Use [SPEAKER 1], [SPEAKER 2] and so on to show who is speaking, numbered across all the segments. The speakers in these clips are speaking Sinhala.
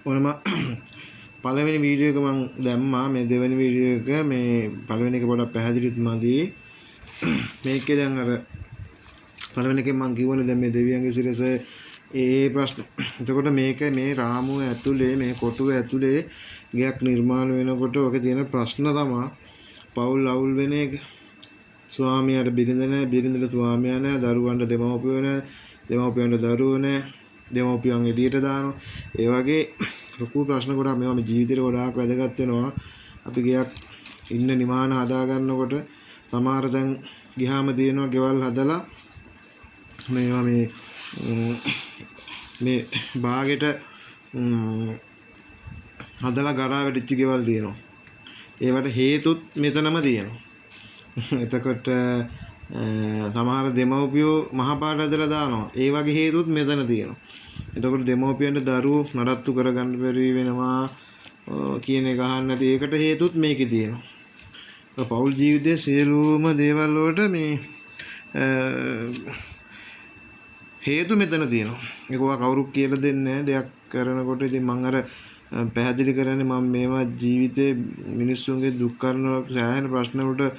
[SPEAKER 1] ඕනම පළවෙනි වීඩියෝ එක මං දැම්මා. මේ දෙවෙනි වීඩියෝ එක මේ පළවෙනි එක පොඩක් පැහැදිලිත් මදි. මේකේ දැන් අර පළවෙනි එකෙන් මං කිව්වනේ දැන් මේ දෙවියන්ගේ සිරස ඒ ප්‍රශ්න. එතකොට මේක මේ රාමුව ඇතුලේ මේ කොටුව ඇතුලේ ගෙයක් නිර්මාණ වෙනකොට ඔකේ තියෙන ප්‍රශ්න තමා පවුල් අවුල් වෙන එක. ස්වාමියාට බිරිඳ නැහැ, බිරිඳට ස්වාමියා නැහැ, දරුවන්ට දෙමව්පියෝ නැහැ, දෙමව්පියන්ට දරුවෝ නැහැ, දෙමව්පියන් එළියට දානවා. ඒ වගේ ලොකු ප්‍රශ්න ගොඩක් මේවා මේ ජීවිතේට ගොඩාක් වැදගත් වෙනවා. අපි ගෙයක් ඉන්න නිමාන හදා ගන්නකොට සමහර දැන් ගියාම තියෙනවා ගෙවල් හදලා මේවා මේ මේ බාගෙට හදලා ගරා වැටිච්ච ගෙවල් තියෙනවා. ඒවට හේතුත් මෙතනම තියෙනවා. එතකොට සමහර දෙමව්පියෝ මහපාට ඇදලා දානවා. ඒ වගේ හේතුත් මෙතන තියෙනවා. එතකොට දෙමව්පියන්ට දරුවෝ නඩත්තු කරගන්න බැරි වෙනවා කියන එක අහන්න නැති ඒකට හේතුත් මේකේ තියෙනවා. පෞල් ජීවිතයේ සියලුම දේවල් වලට මේ හේතු මෙතන තියෙනවා. ඒක ඔයා කවුරුත් කියලා දෙන්නේ නැහැ දෙයක් කරනකොට. ඉතින් මං අර පැහැදිලි කරන්නේ මම මේවා ජීවිතේ මිනිස්සුන්ගේ දුක් කරන සෑහෙන ප්‍රශ්න වලට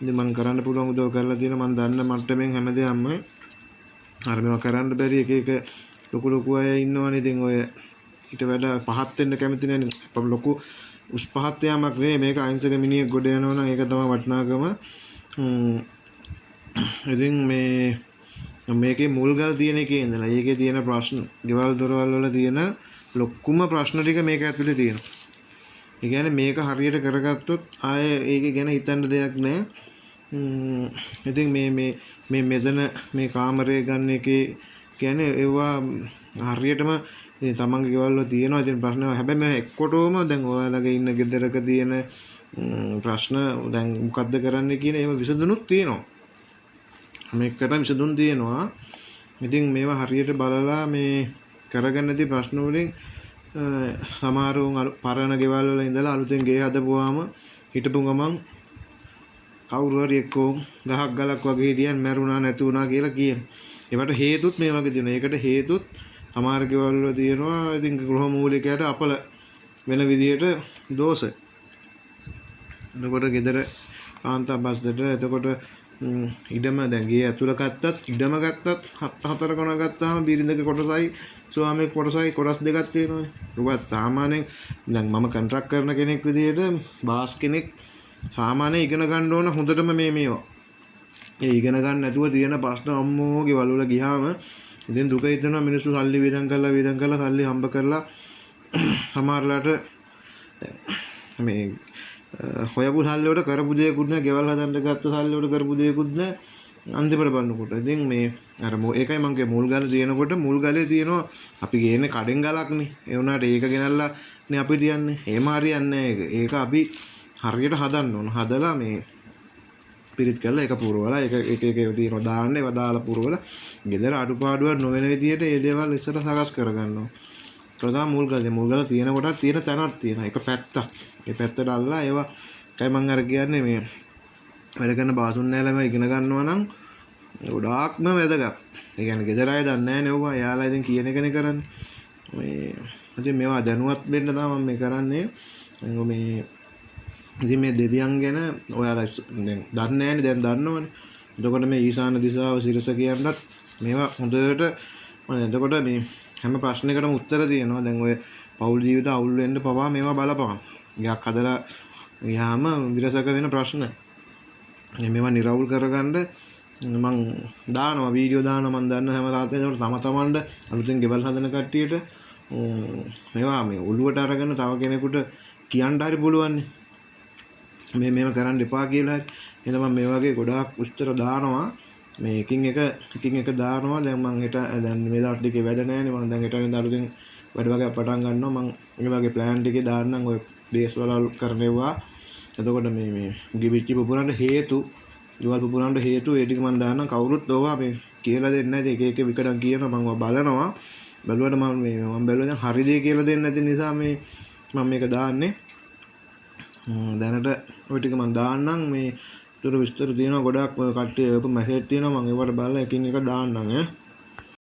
[SPEAKER 1] ඉතින් මං කරන්න පුළුවන් උදව් කරලා තියෙනවා. මං දන්න මට්ටමින් හැම දෙයක්ම අර මේවා කරන්න බැරි එක එක ලොකු ලොකු අය ඉන්නවනේ. ඉතින් ඔය ඊට වඩා පහත් වෙන්න කැමති නෑනේ. ලොකු උස් පහත් යාමක් නෙවෙයි මේක. අහිංසක මිනිහෙක් ගොඩ යනවා නම් ඒක තමයි වටිනාකම. ඉතින් මේ මේකේ මුල්ගල් තියෙන එකේ ඉඳලා ඒකේ තියෙන ප්‍රශ්න, ගෙවල් දොරවල් වල තියෙන ලොකුම ප්‍රශ්න ටික මේක ඇතුලේ තියෙනවා. ඒ කියන්නේ මේක හරියට කරගත්තොත් ආයේ ඒක ගැන හිතන්න දෙයක් නෑ. ඉතින් මේ මේ මේ මෙතන මේ කාමරය ගන්න එකේ කියන්නේ ඒවා හරියටම ඉතින් තමන්ගේ ගෙවල් වල තියෙනවා ඉතින් ප්‍රශ්න. හැබැයි මම එක්කොටම දැන් ඔයාලගේ ඉන්න ගෙදරක තියෙන ප්‍රශ්න දැන් මොකද්ද කරන්න කියන ඒව විසඳුනුත් තියෙනවා. මේකට විසඳුම් තියෙනවා. ඉතින් මේවා හරියට බලලා මේ කරගන්න දී ප්‍රශ්න වලින් සමහර උන් පරණ ගෙවල් වල ඉඳලා අලුතෙන් ගේ හදපුවාම හිටපු ගමන් කවුරු හරි එක්කෝ ගහක් ගලක් වගේ හිටියන් මැරුණා නැතු වුණා කියලා කියන. ඒවට හේතුත් මේ වගේ තියෙනවා. ඒකට හේතුත් සමහර ගෙවල් වල තියෙනවා. ඉතින් ගෘහ මූලිකයට අපල වෙන විදියට දෝෂ. එතකොට ගෙදර කාන්තා බස්දට එතකොට ඉඩම දැන් ගේ ඇතුළ ගත්තත් ඉඩම ගත්තත් හතර කොන ගත්තාම බිරිඳගේ කොටසයි ස්වාමීගේ කොටසයි කොටස් දෙකක් තියෙනවානේ. ඒවත් සාමාන්‍යයෙන් දැන් මම කොන්ට්‍රැක්ට් කරන කෙනෙක් විදියට බාස් කෙනෙක් සාමාන්‍යයෙන් ඉගෙන ගන්න ඕන හොඳටම මේ මේවා. ඒ ඉගෙන ගන්න නැතුව තියෙන ප්‍රශ්න අම්මෝ ගෙවල් වල ගියාම ඉතින් දුක හිතෙනවා. මිනිස්සු සල්ලි වියදම් කරලා වියදම් කරලා සල්ලි හම්බ කරලා සමහරලාට මේ හොයපු සල්ලි වලට කරපු දෙයක්වත් නෑ. ගෙවල් හදන්න ගත්ත සල්ලි වලට කරපු දෙයක්වත් නෑ අන්තිමට බලනකොට. ඉතින් මේ අර ඒකයි මං කිව්වේ මුල් ගල තියෙනකොට මුල් ගලේ තියෙනවා අපි ගේන්නේ කඩෙන් ගලක්නේ. ඒ වුණාට ඒක ගෙනල්ලා නේ අපි තියන්නේ. එහෙම හරියන්නේ නෑ ඒක. ඒක අපි හරියට හදන්න ඕන. හදලා මේ පිරිත් කරලා ඒක පුරවලා ඒක එක එක ඒවා තියෙනවා දාන්න ඒවා දාලා පුරවලා ගෙදර අඩුපාඩුවක් නොවන විදියට ඒ දේවල් ඉස්සර සකස් කරගන්නවා. ප්‍රධාන මුල් ගල. මුල් ගල තියෙන කොටත් තියෙන තැනක් තියෙනවා. ඒක පැත්තක්. ඒ පැත්තට අල්ලලා ඒවා ඒකයි මං අර කියන්නේ මේ වැඩ කරන බාසුන් නෑලා මේවා ඉගෙන ගන්නවා නම් ගොඩාක්ම වැදගත්. ඒ කියන්නේ ගෙදර අය දන්නේ නෑනේ ඔවා. එයාලා ඉතින් කියන එකනේ කරන්නේ. මේ ඉතින් මේවා දැනුවත් වෙන්න තමයි මම මේ කරන්නේ. මේ ඉතින් මේ දෙවියන් ගැන ඔයාලා දැන් දන්නේ නෑනේ දැන් දන්නවනේ. එතකොට මේ ඊශාන දිශාව සිරස කියන්නත් මේවා හොඳට මම එතකොට මේ හැම ප්‍රශ්නයකටම උත්තර තියෙනවා. දැන් ඔය පෞල් ජීවිත අවුල් වෙන්න පවා මේවා බලපාන. ගයක් හදලා ගියාම විරසක වෙන ප්‍රශ්න. මේවා නිරවුල් කරගන්න මං දානවා වීඩියෝ දානවා මං දන්න හැම තාත්තෙම. ඒකට තම තමන්ට අලුතෙන් ගෙවල් හදන කට්ටියට මේවා මේ ඔළුවට අරගෙන තව කෙනෙකුට කියන්න හරි පුළුවන් මේ මේව කරන්න එපා කියලා හරි. එහෙනම් මම මේ වගේ ගොඩාක් උත්තර දානවා. මේ එකින් එක එකින් එක දානවා. දැන් මං හෙට දැන් මේ දවස් ටිකේ වැඩ නෑනේ. මං දැන් හෙට ඉඳන් අලුතෙන් වැඩ වගේ පටන් ගන්නවා. මං ඒ වගේ ප්ලෑන් ටිකේ දාන්නම් ඔය බේස් වල කරනෙව්වා. එතකොට මේ මේ ගිවිච්චි පුපුරන්න හේතු ගෙවල් පුපුරන්න හේතු ඒ ටික මං දාන්නම්. කවුරුත් ඕවා මේ කියලා දෙන්නේ නැති එක එක විකටම් කියනවා. මං ඔවා බලනවා. බැලුවට මම මේ මං බැලුවා දැන් හරි දේ කියලා දෙන්නේ නැති නිසා මේ මම මේක දාන්නේ. දැනට ඔය ටික මං දාන්නම්. මේ ඒතර විස්තර තියෙනවා ගොඩාක්. ඔය කට්ටිය එවපු මැසේජ් තියෙනවා. මං ඒවට බලලා එකින් එක දාන්නම් ඈ.